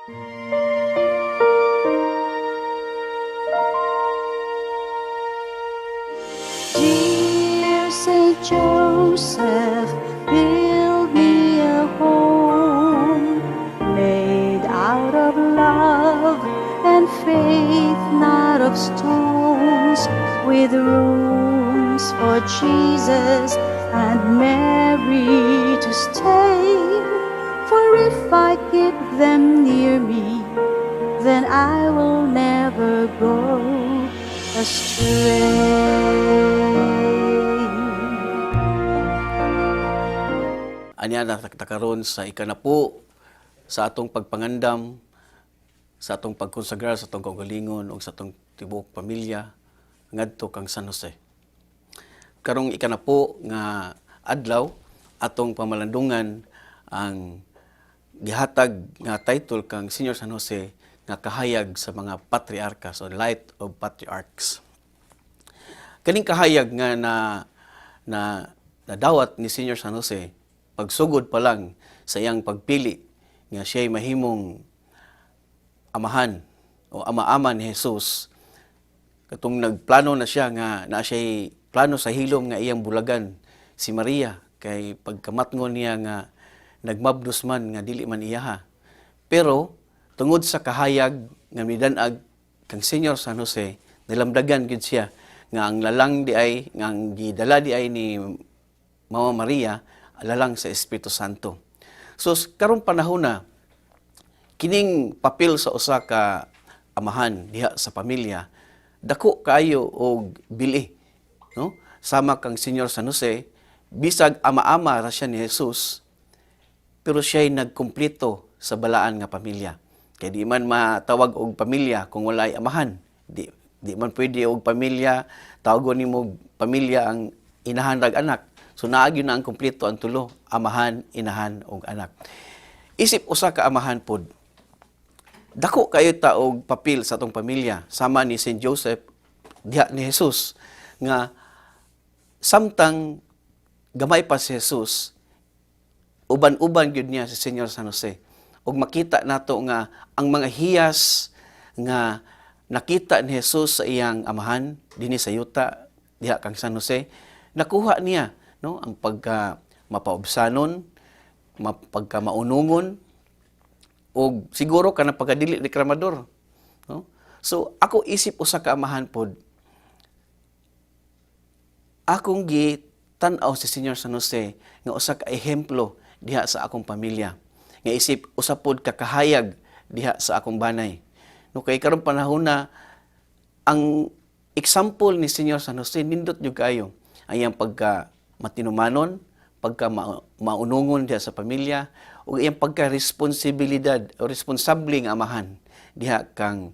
Dear Saint Joseph, build me a home made out of love and faith, not of stones, with rooms for Jesus and Mary to stay. For if I keep them near me, then I will never go astray. Anya na karon sa ikanapu sa atong pagpangandam, sa atong pagkonsagrar sa atong kaugalingon ug sa atong tibuok pamilya ngadto kang San Jose. Karong ikanapu nga adlaw, atong pamalandungan ang gihatag nga title kang Senior San Jose nga "Kahayag sa mga Patriarka," so Light of Patriarchs. Kaning kahayag nga na na nadawat ni Senior San Jose pagsugod pa lang sa iyang pagpili nga siya'y mahimong amahan o ama-ama ni Jesus, katong nagplano na siya nga na siya'y plano sa hilom nga iyang bulagan si Maria kay pagkamatngon niya nga nagmabdos man nga dili man iyaha. Pero tungod sa kahayag nga midanag kang Senior San Jose, nilamdagan gid siya nga ang lalang di ay nga ang gidala di ay ni Mama Maria, lalang sa Espiritu Santo. So karong panahon na, kining papel sa usa ka amahan diha sa pamilya dako kaayo og bili, no? Sama kang Senyor San Jose, bisag ama-ama ra siya ni Jesus, pero siya'y nagkumpleto sa balaan nga pamilya. Kay di man matawag og pamilya kung walay amahan. Di man pwede og pamilya, tawagon nimo pamilya ang inahan rag anak. So naa gyud na ang kumpleto ang tulo, amahan, inahan ug anak. Isip usa ka amahan pod, dako kayo ta og papel sa atong pamilya sama ni Saint Joseph diha ni Jesus nga samtang gamay pa si Jesus, uban-uban gyud niya si Senyor San Jose ug makita nato nga ang mga hiyas nga nakita ni Jesus sa iyang amahan dinhi sa yuta diha kang San Jose, nakuha niya, no, ang pagka mapaubsanon, pagka maunungon og siguro kana pagkadili reklamador, no? So ako isip usa ka amahan pod, akong gi tan-aw si Senyor San Jose nga usa ka ehemplo diha sa akong pamilya nga isip usa pod ka kahayag diha sa akong banay, no? Kay karon panahon na, ang example ni Senyor San Jose nindot jud kaayo ang iyang pagka matinumanon, pagka maunungon diha sa pamilya ug iyang pagka responsibilidad o responsable nga amahan diha kang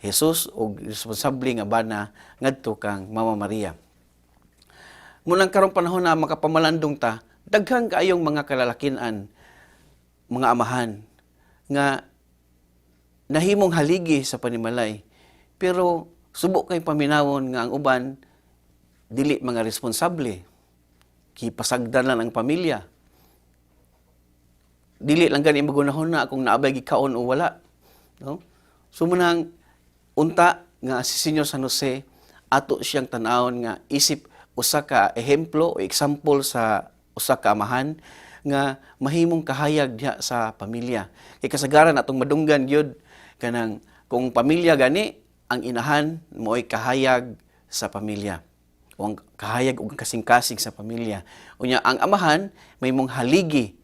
Jesus ug responsable nga bana ngadto kang Mama Maria. Munang karong panahon na makapamalandong ta, daghan kaayong mga kalalakian, mga amahan nga nahimong haligi sa panimalay. Pero subo kay paminawon nga ang uban dili mga responsable. Gipasagdan lang ang pamilya. Dili lang gani magunahon na kung naabay gikaon o wala. No? So munang unta nga si Senyor San Jose ato siyang tan-awon nga isip usa ka ehemplo o example sa usa ka amahan nga mahimong kahayag diha sa pamilya. Kay kasagaran atong madunggan gyud kanang kung pamilya gani, ang inahan mo'y kahayag sa pamilya o ang kahayag ug kasing-kasing sa pamilya. Unya ang amahan mahimong haligi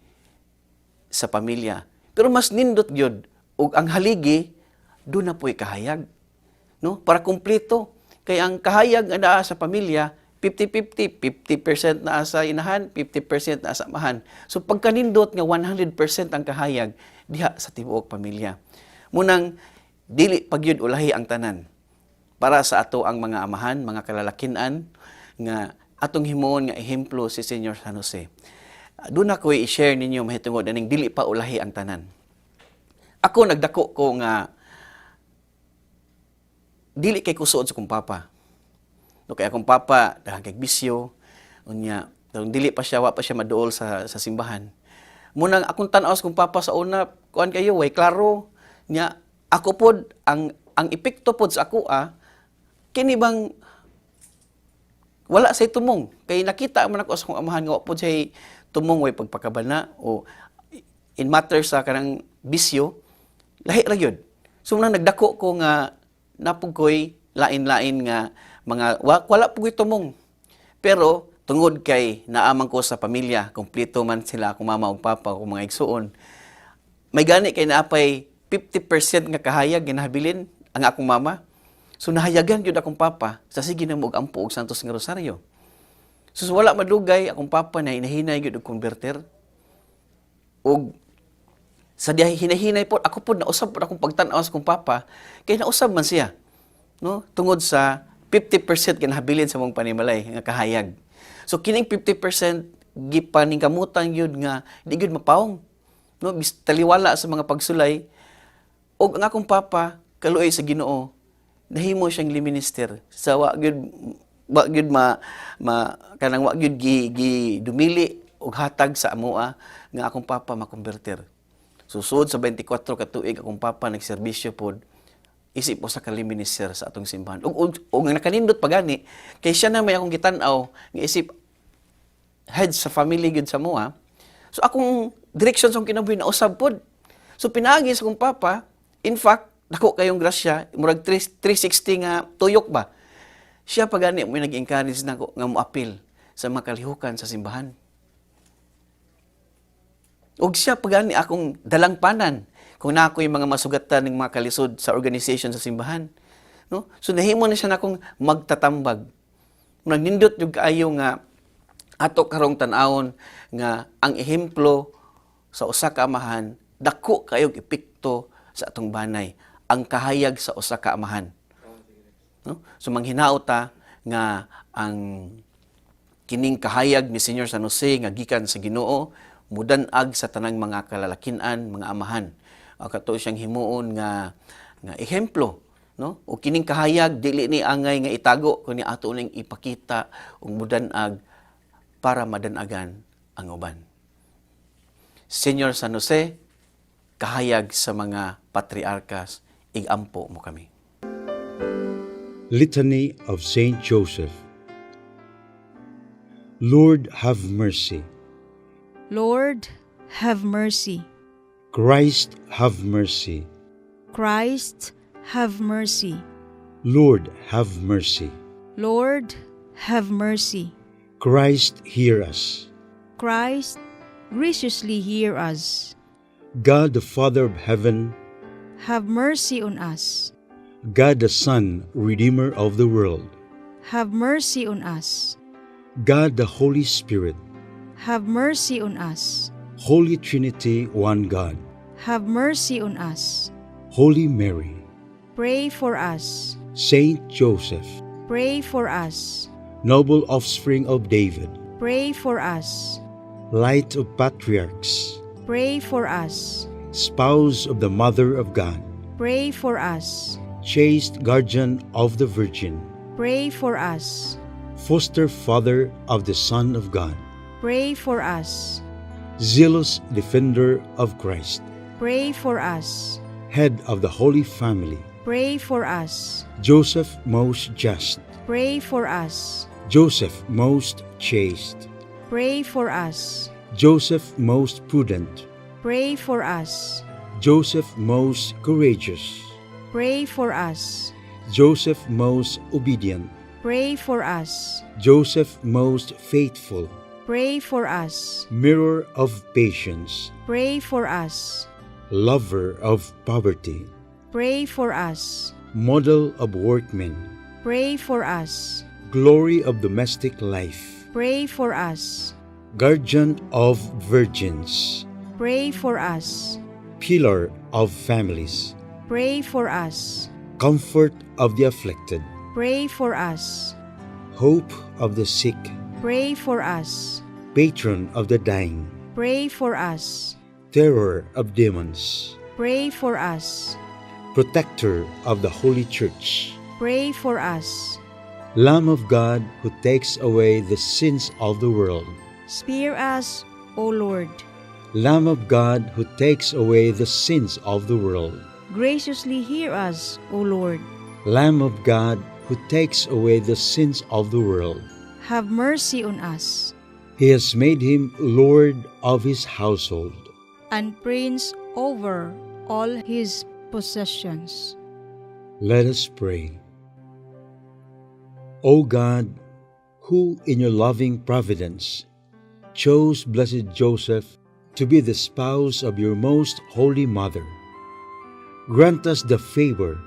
sa pamilya. Pero mas nindot gyud ug ang haligi duna po'y kahayag. No? Para kumpleto. Kay ang kahayag nga naa sa pamilya 50-50, 50% naa sa inahan, 50% naa sa amahan. So pagkanindot nga 100% ang kahayag diha sa tibuok pamilya. Munang dili pagyud ulahi ang tanan. Para sa ato ang mga amahan, mga kalalakinan nga atong himuon nga ehemplo si Senyor San Jose. Doon ako i-share ninyo mahitungod aning dili pa ulahi ang tanan. Ako nagdako ko nga dili kay kusuod sa kong papa. No, kay akong papa daghan kay bisyo, unya dili pa siya, wa pa siya maduol sa simbahan. Munang akong tan-aw sa kong papa sa una, kuan kayo, way klaro. Nya ako pod ang epekto pod sa ako kini bang wala say tumong kay nakita man ako sa akong amahan nga wa pod say tumong, way pagpakabana o in matter sa kanang bisyo, lahi ra gyud. So nang nagdako ko nga napug koy lain-lain nga mga wala pud koy tumong, pero tungod kay naamang ko sa pamilya, kompleto man sila, akong mama ug papa, akong mga igsuon, may gani kay naapay 50% nga kahayag ginahabilin ang akong mama. So nahayagan gyud akong papa sa sige na mo og ampo og Santos nga Rosaryo. So wala madugay, akong papa na hinahinay gyud og converter. Og sa diha hinahinay po ako pod, nausab pod akong pagtan-aw sa akong papa kay nausab man siya, no, tungod sa 50% kinahabilin sa mong panimalay nga kahayag. So kining 50% gipaningkamutan gyud nga di gyud mapawong, no, bis taliwala sa mga pagsulay. Og ang akong papa, kaluoy sa Ginoo, nahimo siyang minister sa wa gyud ma kanang wa gyud gi dumili og hatag sa amoa nga akong papa makonverter. So sud sa 24 ka tuig, akong papa nagserbisyo pod isip usa ka minister sa atong simbahan. Ug ang nakanindot pa gani kay siya na may akong gitan-aw nga isip head sa family gyud sa amoa. So akong direction sa akong kinabuhi nausab pod. So pinaagi sa akong papa, in fact, dako kayong grasya, murag 3, 360 nga tuyok ba. Siya pa gani mo nag-encourage nako nga moapil sa mga kalihukan sa simbahan. Og siya pa gani akong dalangpanan kung naa ko'y mga masugatan ng mga kalisod sa organization sa simbahan. No? So nahimo na siya na akong magtatambag. Nagnindot yung kaayo nga ato karong tan-awon nga ang ehemplo sa usa ka amahan dako kayog epekto sa atong banay, ang kahayag sa usa ka amahan, no? So manghinaot ta nga ang kining kahayag ni Senyor San Jose nga gikan sa Ginoo mudan-ag sa tanang mga kalalakinan, mga amahan. Kato siyang himuon nga ehemplo, no? O kining kahayag dili ni angay nga itago kundi ato ning ipakita ug mudan-ag para madanagan ang uban. Senyor San Jose, kahayag sa mga patriarkas, igampo mo kami. Litany of Saint Joseph. Lord, have mercy. Lord, have mercy. Christ, have mercy. Christ, have mercy. Lord, have mercy. Lord, have mercy. Christ, hear us. Christ, graciously hear us. God, the Father of heaven, Have mercy on us. God the Son, Redeemer of the world, Have mercy on us. God the Holy Spirit, Have mercy on us. Holy Trinity, one God, Have mercy on us. Holy Mary, Pray for us. Saint Joseph, Pray for us. Noble offspring of David, Pray for us. Light of patriarchs, Pray for us. Spouse of the Mother of God, Pray for us. Chaste guardian of the Virgin, Pray for us. Foster father of the Son of God, Pray for us. Zealous defender of Christ, Pray for us. Head of the Holy Family, Pray for us. Joseph most just, Pray for us. Joseph most chaste, Pray for us. Joseph most prudent, Pray for us. Joseph most courageous, Pray for us. Joseph most obedient, Pray for us. Joseph most faithful, Pray for us. Mirror of patience, Pray for us. Lover of poverty, Pray for us. Model of workmen, Pray for us. Glory of domestic life, Pray for us. Guardian of virgins, Pray for us. Pillar of families, Pray for us. Comfort of the afflicted, Pray for us. Hope of the sick, Pray for us. Patron of the dying, Pray for us. Terror of demons, Pray for us. Protector of the Holy Church, Pray for us. Lamb of God who takes away the sins of the world, Spare us, O Lord. Lamb of God who takes away the sins of the world, Graciously hear us, O Lord. Lamb of God, who takes away the sins of the world. Have mercy on us. He has made him Lord of his household. And prince over all his possessions. Let us pray. O God, who in your loving providence chose Blessed Joseph to be the spouse of your most holy mother, grant us the favor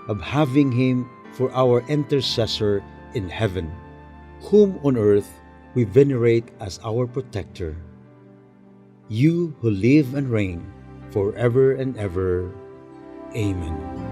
of having him for our intercessor in heaven, whom on earth we venerate as our protector. You who live and reign forever and ever. Amen.